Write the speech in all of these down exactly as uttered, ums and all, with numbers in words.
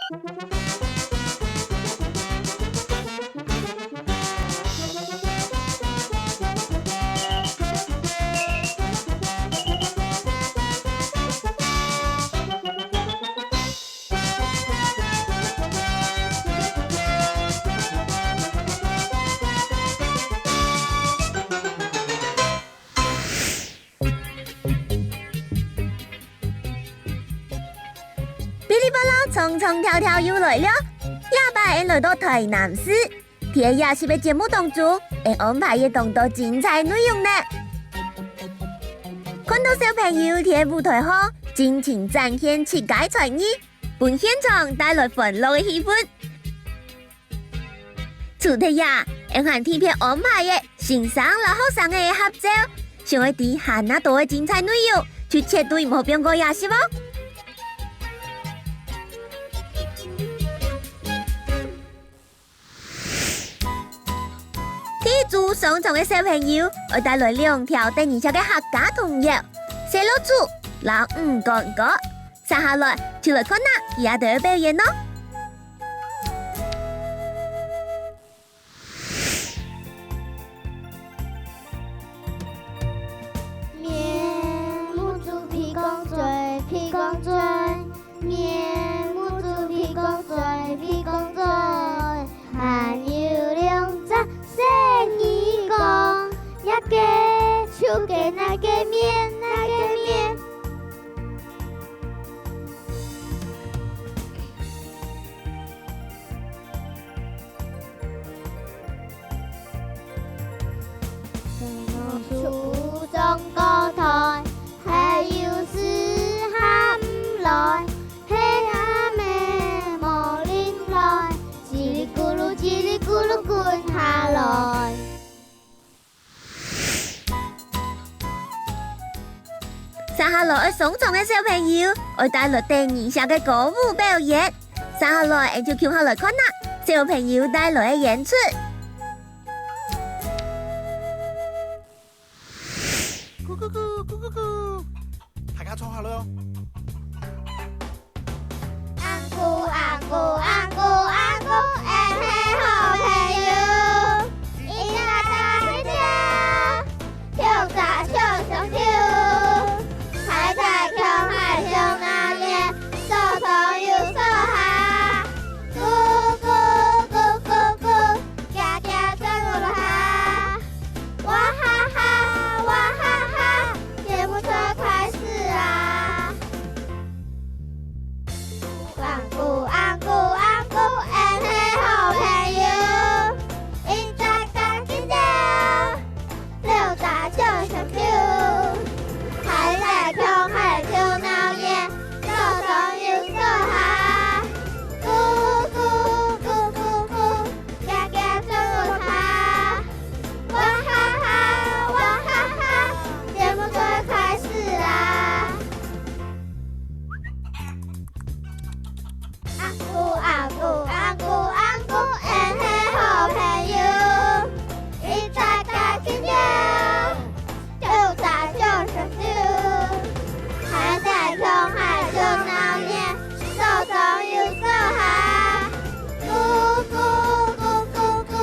嗶哩吧啦，唱唱跳跳又來了。這擺𠊎來到臺南市，在這集个節目當中，𠊎安排个當多精彩內容呢。看到小朋友在舞臺項盡情展現自家才藝，分現場帶來歡樂个氣氛。 除忒這，𠊎還特別安排个先生摎學生个合照，想愛知還較多个精彩內容，就絕對毋好放過這集哦！第一組上場个小朋友，愛帶來兩條得人惜个客家童謠，細老鼠摎魚乾哥。 接下來就來看啊，佢兜个表演囉。面目珠鼻公嘴，鼻公嘴，面目珠鼻公嘴，鼻公嘴，還有兩隻細耳公，這个就該該个面，該个面。 樹中高台，還有樹下毋來，係阿姆無人來，嘰哩咕嚕，嘰哩咕嚕滾下來。 接下來愛上場个小朋友，愛帶來得人惜个歌舞表演。接下來，𠊎就共下來看啊，小朋友帶來个演出。咕咕咕，咕咕咕，大家坐下來哦。 阿姑，阿姑，阿姑，阿姑，𠊎係好朋友。一隻大隻，兩隻小小豬，大大強大像鬧熱，左左右左下。咕咕咕咕咕， 遽遽轉屋下，哇哈哈，哇哈哈，節目就要開始啦！阿姑，阿姑，阿姑，𠊎係好朋友，一隻大隻鳥，兩隻小小豬，大大強大像鬧熱，左左右左下，咕咕咕咕咕。 遽遽轉屋下，哇哈哈，哇哈哈，節目就要開始啦！阿姑，阿姑，阿姑，阿姑，𠊎係好朋友，一隻大隻鳥， 兩隻小小豬，大大強大像鬧熱，左左右左下，咕咕咕咕咕，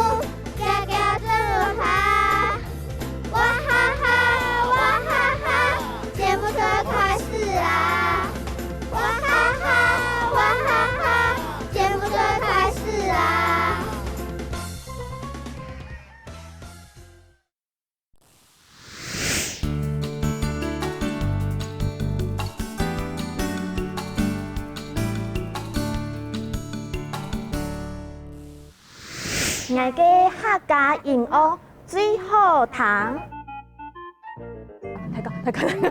遽遽轉屋下，哇哈哈，哇哈哈，節目就要開始啦！哇哈哈，哇哈哈，節目就要開始啦！ 𠊎个客家音樂最好聽。太高，太高，太高。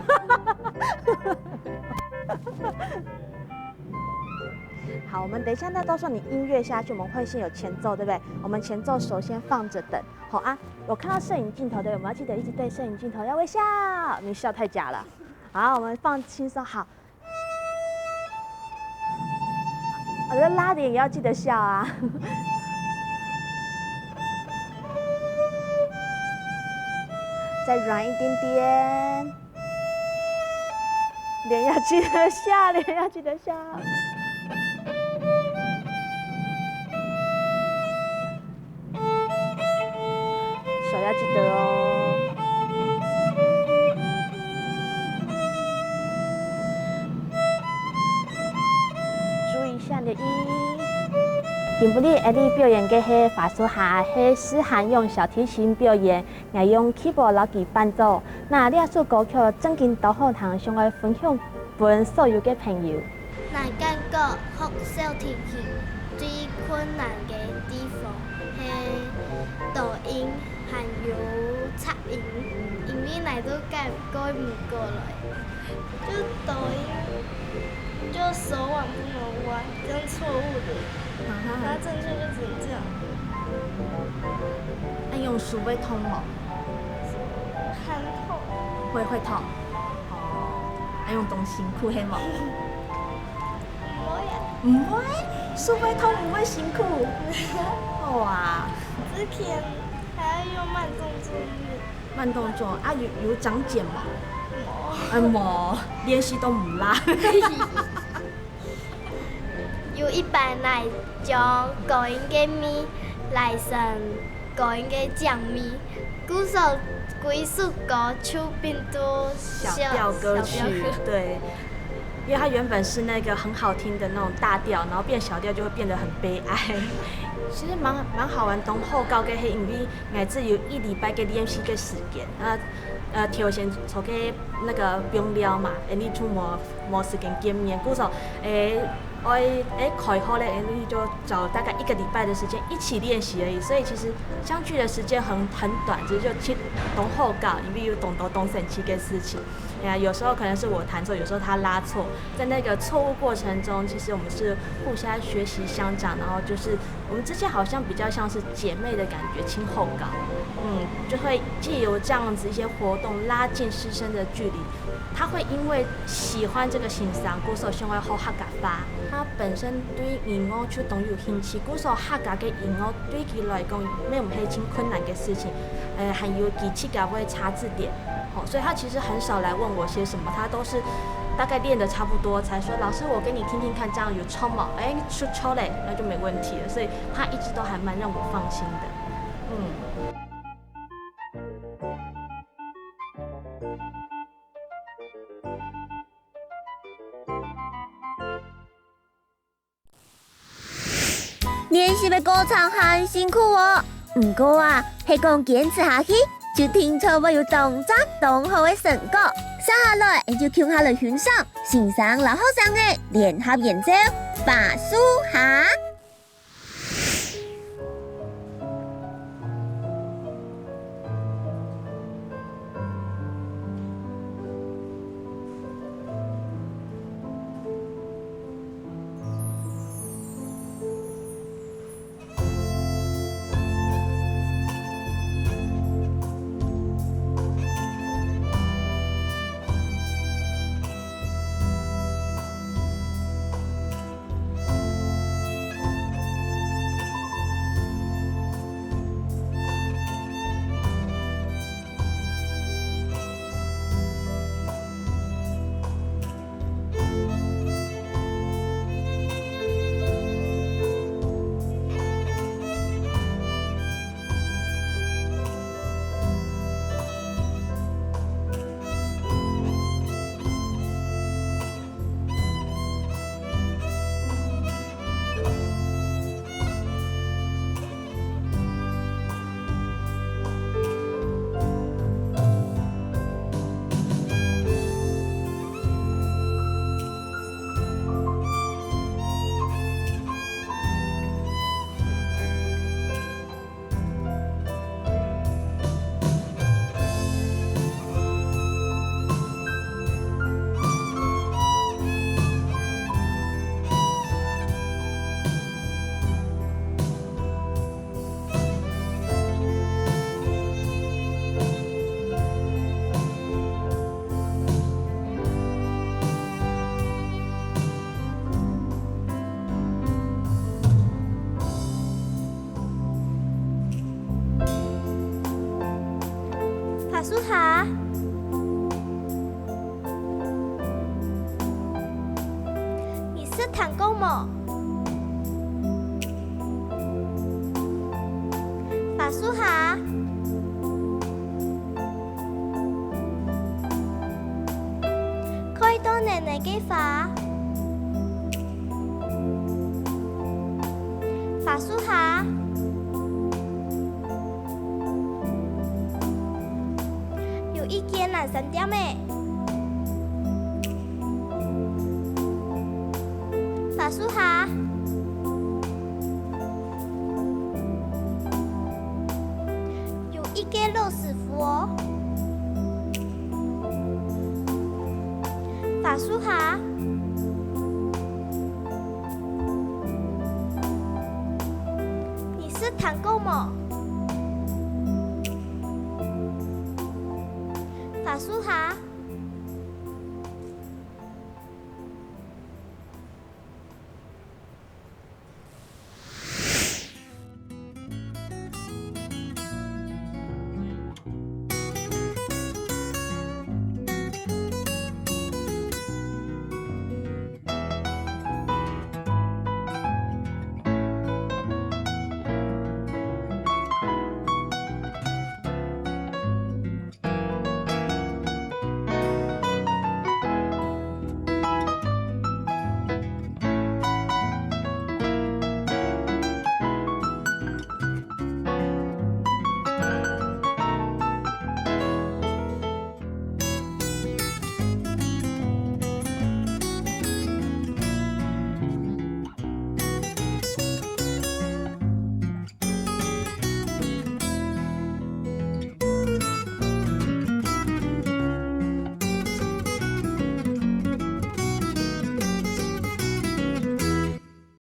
好，我們等一下呢，到時候你音樂下去，我們會先有前奏，對不對？我們前奏首先放著等，好啊。有看到攝影鏡頭的，我們要記得一直對攝影鏡頭要微笑，你笑太假了。好，我們放輕鬆，好。我覺得拉點也要記得笑啊。再軟一點點。 臉要記得笑，臉要記得笑。今晡日𠊎俚表演个係花樹下，係詩涵用小提琴表演，𠊎用keyboard摎佢伴奏。那這首歌曲正經當好聽，想愛分享分所有个朋友。𠊎感覺學小提琴最困難个地方係多音還有䟘音，因為𠊎都改改毋過來。 就多音，就手腕不能彎，這樣錯誤的。啊哈。那正確就只能這樣。啊用手會痛無？很痛。會，會痛。哦，啊用當辛苦係無？毋會啊。毋會？手會痛毋會辛苦？好啊。之前還要用慢動作練。 慢動作啊，有，有長繭無？無。哎，無，練習都毋罅。有一擺𠊎將高音个咪拉成高音个正咪，故所歸首歌就變做小調歌曲，小調歌。對。因為它原本是那個很好聽的那種大調，然後變小調就會變得很悲哀。其實蠻，蠻好玩，當好搞个係因為 𠊎只有一禮拜个練習个時間，啊，呃，頭先坐个那個冰寮嘛，𠊎俚就無，無時間見面，故所，誒，愛，誒，開學咧，𠊎俚就找大概一個禮拜的時間一起練習而已，所以其實相聚的時間很，很短，只是就去當好搞，因為有當多當神奇个事情。 哎呀，有時候可能是我彈錯，有時候他拉錯，在那個錯誤過程中，其實我們是互相學習相長，然後就是我們之間好像比較像是姐妹的感覺，親厚感，嗯，就會藉由這樣子一些活動拉近師生的距離。他會因為喜歡這個先生，故所想愛學客家話。他本身對音樂就當有興趣，故所客家个音樂對佢來講，並毋係盡困難个事情。呃，還有佢自家會查字典， 哦，所以他其實很少來問我些什麼，他都是大概練得差不多才說：「老師，我給你聽聽看，這樣有錯嗎？」哎，出錯嘞，那就沒問題了。所以他一直都還蠻讓我放心的。嗯。 練習个過程還辛苦哦，毋過啊，係講堅持下去，就定著會有當讚當好个成果。接下來，𠊎就共下來欣賞先生摎學生个聯合演奏《花樹下》。 花樹下，你識彈過無？花樹下，開到蔫蔫个花。三點了。花樹下，有一個老師傅哦。花樹下，你識聽過